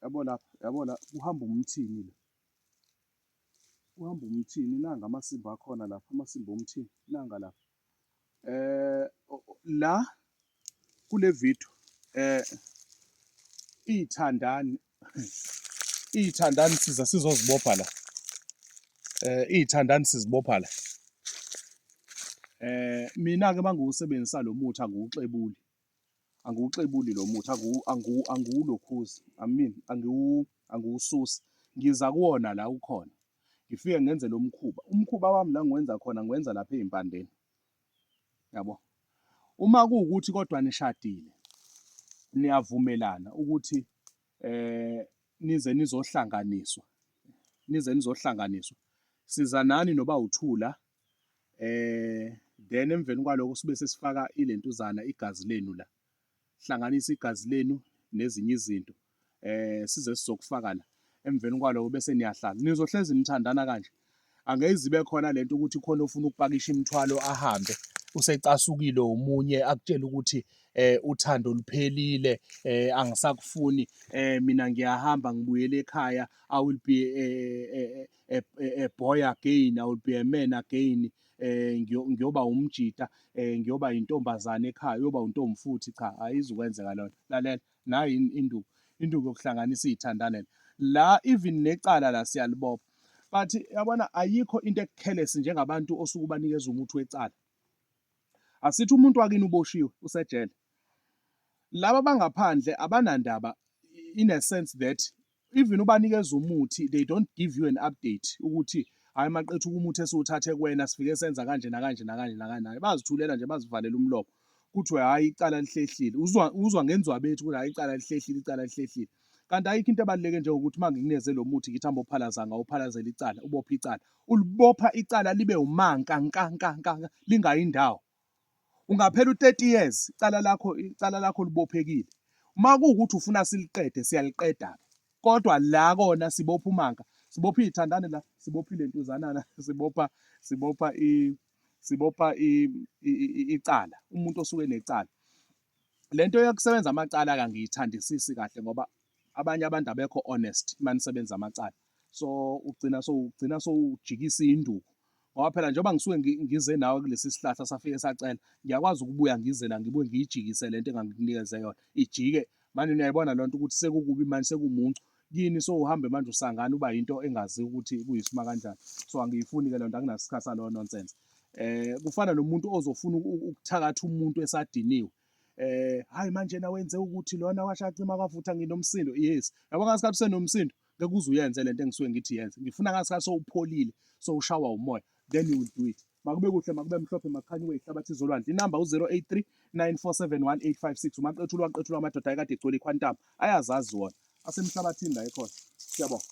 Yabo lapha, yabo la kuhamba umthini lo. Kuhamba umthini nanga amasimba akhona lapha, amasimba omthini nanga lapha. Eh la kule video iy'thandani iy'thandani siza sizozibopha la. Iy'thandani sizibopha la. Mina-ke mangiwusebenzisa lo muthi angiwuxebuli. Angiwuxebuli lo muthi, angiwulokhuzi, I mean angiwususi. Ngiza kuwona la ukhona, ngifike ngenze lo mkhuba. Umkhuba wami la ngiwenza khona ngiwenza lapha ey'mpandeni, yabo. Uma kuwukuthi kodwa nishadile, niyavumelana ukuthi nize nizohlanganiswa, nize nizohlanganiswa, siza nani noba uthula then emveni kwaloko sibe sesifaka ilentuzana igazi lenu la hlanganisa igazi lenu nezinye izinto size sizokufaka la emveni kwaloko bese niyahlala nizohlezi nithandana kanje angeke izibe khona lento ukuthi khona ofuna ukupakisha imithwalo ahambe usecasukile omunye akutshela ukuthi uthando luphelile angisakufuni mina ngiyahamba ngibuyele ekhaya. I will be a boy again, I will be a man again, ngiyoba umjita, ngiyoba intombazane ekhaya, uyoba untombi futhi. Cha, ayizukwenzeka lona. Lalela nayi induku, induku yokuhlanganisa iy'thandane la, even necala la siyalibopha. But yabona, ayikho into ekukhelesi njengabantu osuke ubanikeza umuthi wecala. Asithi umuntu wakini uboshiwe, usejele. Laba bangaphandle abanandaba, in a sense that even ubanikeza umuthi, they don't give you an update ukuthi hayi maqethu, umuthi esiwuthathe kuwena sifike senza kanje nakanje nakanje nakanje. Bazithulela nje, bazivalela umlomo, kuthiwe hhayi, icala lihlehlile. Uzwa ngenzwabethu ukuthi hhayi, icala lihlehlile, icala lihlehlile, kanti ayikho into ebaluleke njengokuthi uma ngikunikeze lo muthi ngithi hamba uphalaza ngawo, uphalazele icala, ubophe icala, ulibopha icala libe umanka nka nka nka, lingayi indawo. Ungaphela u-30 years icala lakho, icala lakho libophekile. Uma kuwukuthi ufuna siliqede, siyaliqeda, kodwa la kona sibopha umanka, sibopha iy'thandane la, sibopha ilentuzanana, sibopha icala, umuntu osuke enecala. Lento yokusebenza amacala kangiyithandisisi kahle, ngoba abanye abantu abekho honest uma nisebenza amacala, so ugcina sowujikisa induku, ngoba phela njengoba ngisuke ngize nawe kulesi sihlahla, safike sacela, ngiyakwazi ukubuya ngize la, ngibuye ngiyijikise lento engangikunikeze yona, ijike manje. Niyayibona loo nto ukuthi sekukubi manje, sekumuncu kini, so uhambe manje usangana, uba yinto engazi ukuthi kuyisima kanjani. So angiyifuni-ke loo nto, anginasikhathi saloyo nonsense. Kufana nomuntu ozofuna ukuthakatha umuntu esadiniwe. Hayi, manje na wenze ukuthi lona washacima kwavutha, nginomsindo. Yes, yabo, ngasikhathi usenomsindo ngeke uze uyenze lento engisuke ngithi yenze. Ngifuna ngasikhathi sowupholile, sowushawa umoya, then you will do it. Makube kuhle, makube mhlophe, makukhanywe ihlabathi zolwandle. Inamba u-083 947 1856. Umaqethulwa waqethulwa amadoda ayekade egcwele ikhwantamu, ayazazi wona, asemhlabathini la ekhona. Siyabonga.